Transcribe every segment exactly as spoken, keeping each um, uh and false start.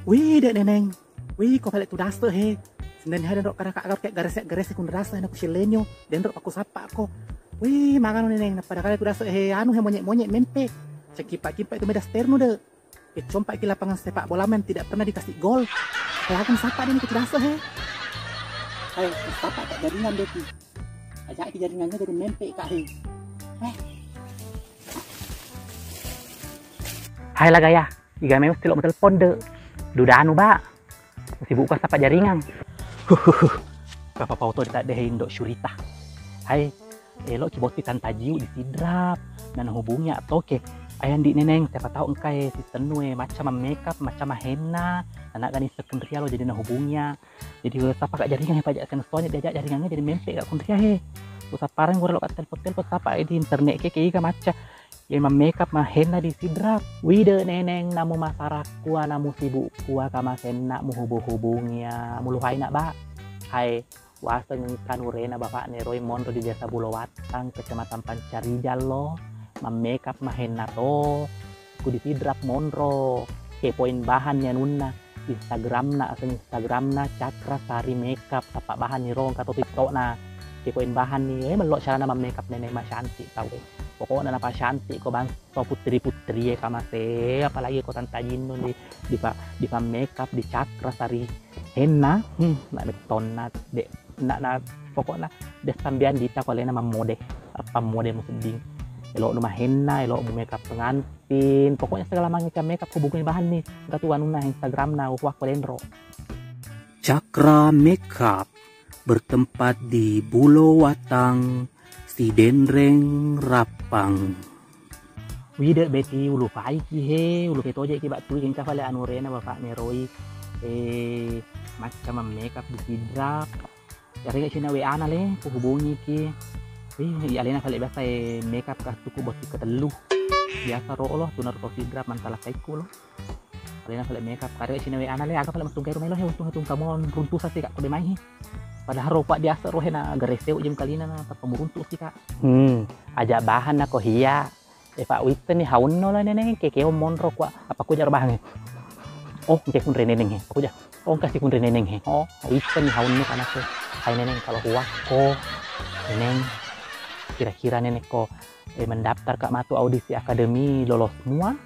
Wih, dek Neneng. Wih, ko pale tu dase he. Sendani hai denro karaka agar kayak garesek-garesek kun dase na kusilenyo. Denro paku sapa ko. Wih, magano Neneng. Napada kale tu dase he. Anu he, monyek-monyek mempe. Cekkipak-kipak itu medas ternu de. Kecompak ki lapangan sepak bola men tidak pernah dikasih gol. Kayak aku sapa deh ke tu dase he. Hai, sapa tak jaringan deh ki. Ajak ki jaringannya jadi mempe kak he. Eh. Hai lah gaya. Iga memang silo telepon de. Dudanu ba. Sibuk ka sapa jaringan. Huhuhu. Kapa pauto di tadde indo syurita. Hai, elo ki botti tantajiu di Sidrap. Nana hubungi atau ke. Ayang di Neneng, siapa tahu engkai sistem nue macam makeup, macam henna. Anak gani second real jadi na hubungi. Jadi sapa kak jaringan ya pajak sensualnya diajak jaringannya jadi mempe kak kunria he. Usaparang gua lo kak telepon-telepon sapa di internet ke ke iga macam. Ye mammekap mahenna di Sidrap. Wide Neneng, namu masarakku, namu sibukku, kamasenna muhubung-hubungi ya, muluhaina ba. Hai, waseng engka nurena bapakne roi monro di Desa Bulo Wattang, Kecamatan Pancarijang lo, mammekap mahenna to, ku di Sidrap monro, kepoin bahan ni anunna. Instagramna, aseng Instagramna Cakra Sari Makeup, tappa bahan ni ro engka to TikTokna. Kepoin bahan ni, eh, mello carana mammakeup Neneng, macantik tau e. Pokokna napacantik ko bangsa putri-putri e kamase, apalagi ko tanta jinnu di, di pa, di pa makeup di Cakra Sari Henna, hmm, na bettonna de. Na, na, pokokna de sambian dita ko alena mammode, pammode musedding. Elo nu mahenna, elo mu makeup pengantin, pokoknya segala macam makeup hubungi bahan ni. Engka tu anunna Instagramna, uhuakko denro. Cakra Makeup bertempat di Bulo Watang, Sidenreng, Rappang. Wide beti ulu paiki he, ulu petoje ki bak tui engka pale anu rena bapak neroi, eh, macam makeup di Sidrap. Yarega cina W A na le, ku hubungi ki. Wih, alena pale biasa e makeup ka tuku botting ketellu. Biasa ro lo, tuna ro Sidrap mantala kaiku lo. Alena pale makeup, karega cina W A na le, aga pale matungkai rumah lo he, untung untung kamu runtusa sih kak kode mai he. Padahal ropa biasa rohe na gareseu jem kalina na tappa muruntu sih kak. Hmm, aja bahan na ko hiya. Eh, Pak, wisseng ni haunno la Neneng, ke keo monro kua, apa ku jaro bahangnge? Oh, engke kunre Neneng he. Apa ku ja-, oh, engka si kunre Neneng he. Oh, wisseng ni haunno kana ke. Hai Neneng, kalau huakko, Neneng, kira-kira Neneng ko, eh, mendaftar kak matu audisi akademi lolos mua?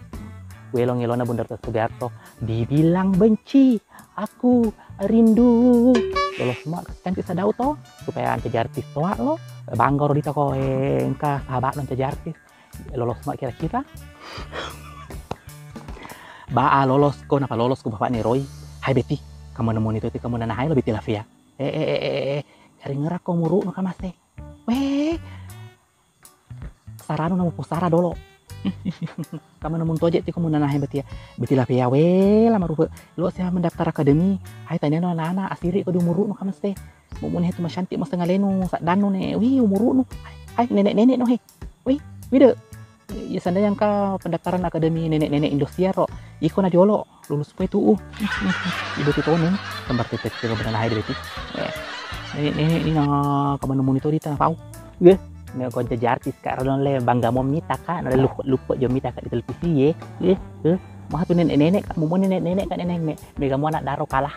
Welong elona Bunda Sugiarto, dibilang benci, aku rindu. Lolos mua, cantik sadau to, supaya ancaji artis toa lo. Bangga ro dita ko, eh, engka sahabat lo ancaji artis. Lolos ma kira-kira? Ba a lolos ko, napa lolos ko bapak ni roi. Hai Beti, kamu nemu ni tu kamu nana hai lo Beti Lavea. Eh, eh, eh, eh, eh. Cari ngerak ko muruk no kamase. Weh. Saranu namu pusara dolo. Kamu nemu toje ti kamu nana hai Beti ya. Beti Lavea weh lama rupa. Lo saya mendaftar akademi. Hai tanya no anak-anak asiri ko di muruk no kamase. Mumuni tu macantik masengalenu saddannu ne. Wih, umurunu. Hai, hai, nenek-nenek no he. Wih, wide. Ya seandainya engka pendaftaran akademi nenek-nenek Indosiar ro. Iko na jolo lulus kue tu. Ibu tu tone. Gambar tetek ke benar hai Beti. Eh, nenek-nenek ni na kamu nemu ni to di tanah pau. Weh, ne konco artis kak radon le bangga mo mita kak, na lupa lupa jo mita kak di televisi ye. Eh, eh. Mah tu nenek-nenek kak, mumuni nenek-nenek kak nenek. Mega mua anak daro kalah.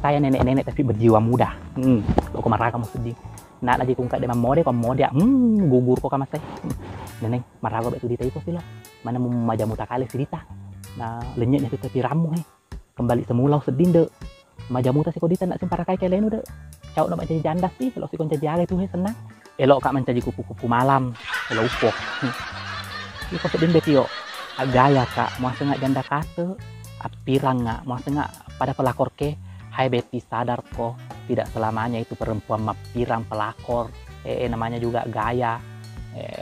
Saya nenek-nenek tapi berjiwa muda. Hmm, loko maraga mo seddi. Nak lagi kungka de mammode ko mammode. Hmm, gugur ko kamase. Hmm. Neneng maraga betu dita iko silo. Mana mu majamu takale sidita. Na lenyek ni tu tapi ramu he. Kembali semula seddi de. Majamu ta siko dita nak simparakai kelenu de. Cau nak mancaji janda sih, lo siko mancaji aga itu he senang. Elok kak mancaji kupu-kupu malam, elo upo. Iko seddi Beti yo. Gaya kak, muaseng janda kase, appirang nga, muaseng pada pelakor ke. Hai Beti, sadar ko, tidak selamanya itu perempuan mappirang pelakor. Eh, eh, namanya juga gaya. Eh,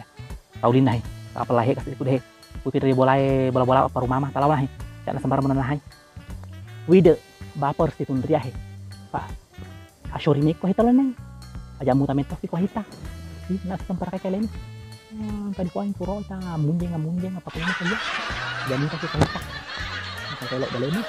tau linna he, apa lahe kasih kude. Putih dari bola, bola-bola apa rumah mah, talau lah he. Cak na sembarang menenah he. Wide, baper si Tundria he. Pak, Asyori mekko hita lo Neng. Aja muta metto si ko hita. Ih, na sempara kake leni. Hmm, kadi kuang puro ta munjeng munjeng apa kena saja. Jadi ta si ko hita. Apa kelok baleni.